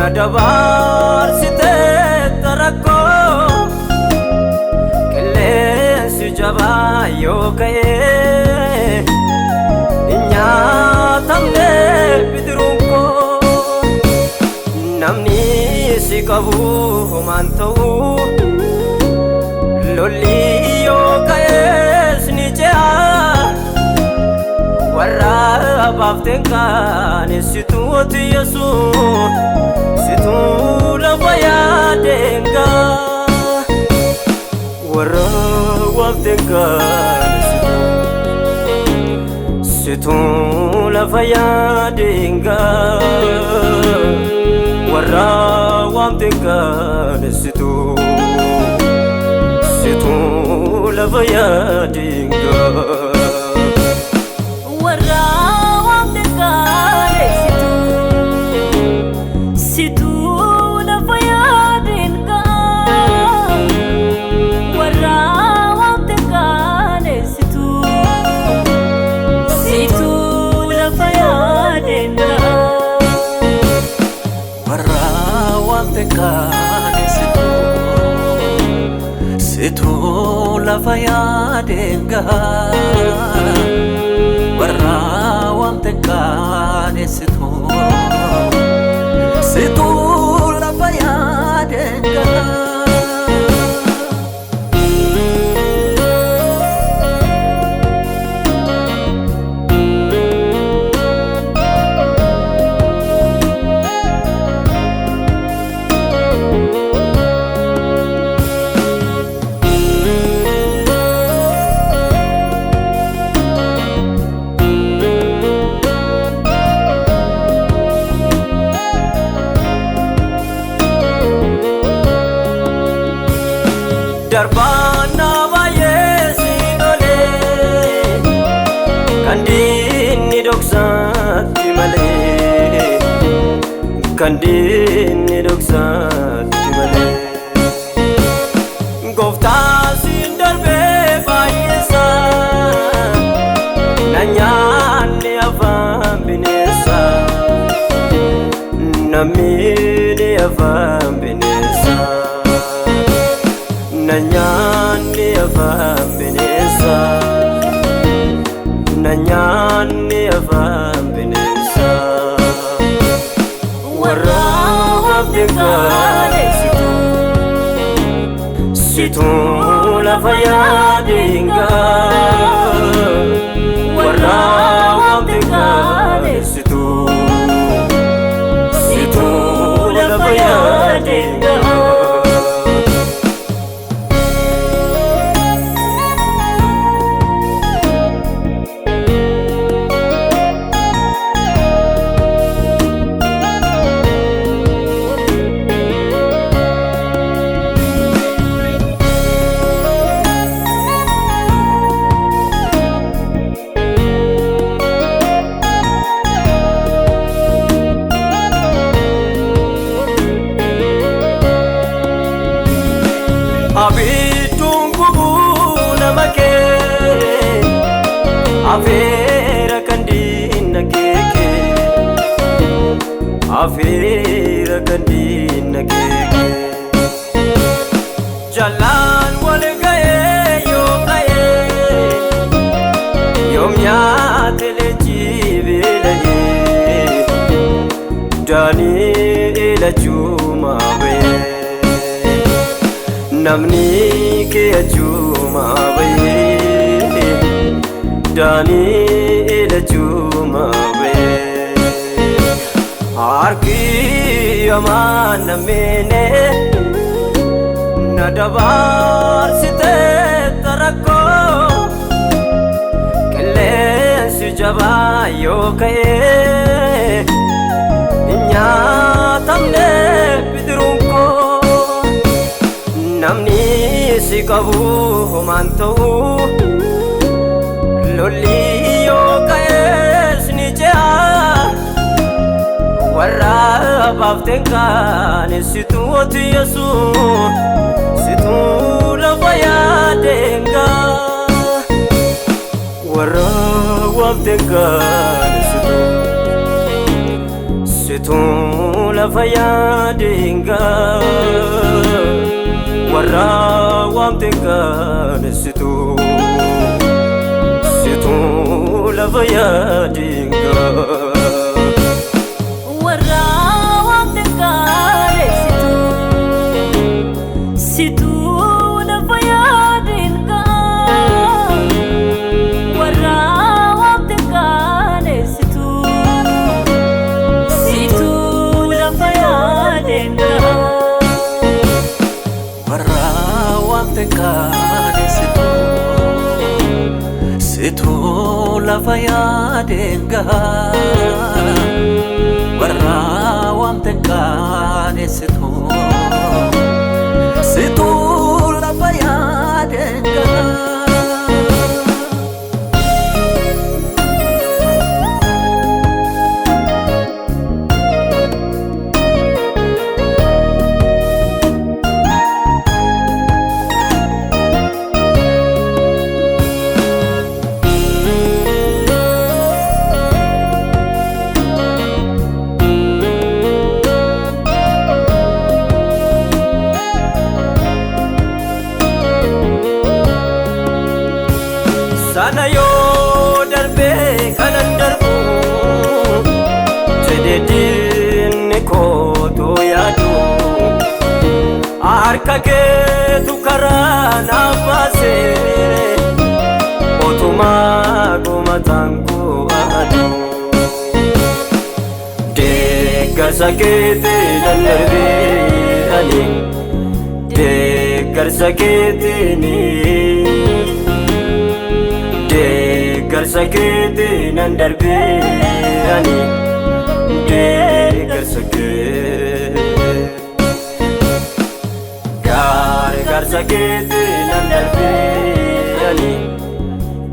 Na dabarsite rakkoo qilleensi jabaa yoo ka'e hin nyaatamne bidiruun koo. Namni si qabu homaan ta'u lolli yoo ka'es ni ce'a. Warra baafteen kaane situuti Yesuus situu lafa yaadeenga. Warra waafteen kaane situu lafa yaadeenga. Warra waafteen kaane situu lafa yaadeenga. Warra waamte kaane situu lafa yaadeen ga'a. Warra waamte kaane situu lafa yaadeen ga'a. Warra waamte kaane situu lafa yaadeen ga'a. Warra waamte kaane situu lafa yaadeen ga'a. Darbaannaa baay'ee si tolee kan diinni dhoksaatti malee kan diinni dhoksaatti malee. Gooftaan siin darbee baay'eesaa na nyaanni afaan bineensaa namni afaan bineensaa. Na nyaanni afaan bineensaa na nyaanni afaan bineensaa. Warra waamte kaane Situu lafa yaadeen ga'a. Warra waamte kaane situu lafa yaadeen ga'a. Abidduun gubuu nama kee afeera kan diinna keeke afeera kan diinna keeke. Jalaan wal ga'ee yoo ka'ee yoom nyaate leenci beela'ee daanii lachumaa ba'ee. Namni kee achumaa ba'ee daanii lachumaa ba'ee. Harki hamaan namine na dabarsite rakkoo qilleensi jabaa yoo ka'e hin nyaatamne bidiruun koo. Namni si qabu homaan ta'u lolli yoo ka'es ni ce'a. Warra baafteen kaane situuti Yesuus situu lafa yaadeen ga'a. Warra waamteen kaane situu. Situu lafa yaadeen ga'a warra waamte kaane situu situu lafa yaadeen ga'a. Warra waamte kaane situu situu lafa yaadeen ga'a. Warra waamte kaane situu situu lafa yaadeen ga'a. Warra waamte kaane situu situu lafa yaadeen gaha. Warra waamte kaane situu situu lafa yaadeen gaha. Sana yoo darbee kanan darbu jedhee diinni kootu yaadu harka keetu karaa naaf baase otumaa gumataan koo adu deeggarsa keetii nan darbee ani deeggarsa keetiini. Deeggarsa keetii nan darbee ani deeggarsa kee. Gargaarsa keetii nan darbee ani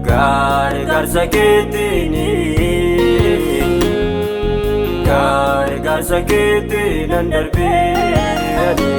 gargaarsa keetiini. Gargaarsa keetii nan darbee ani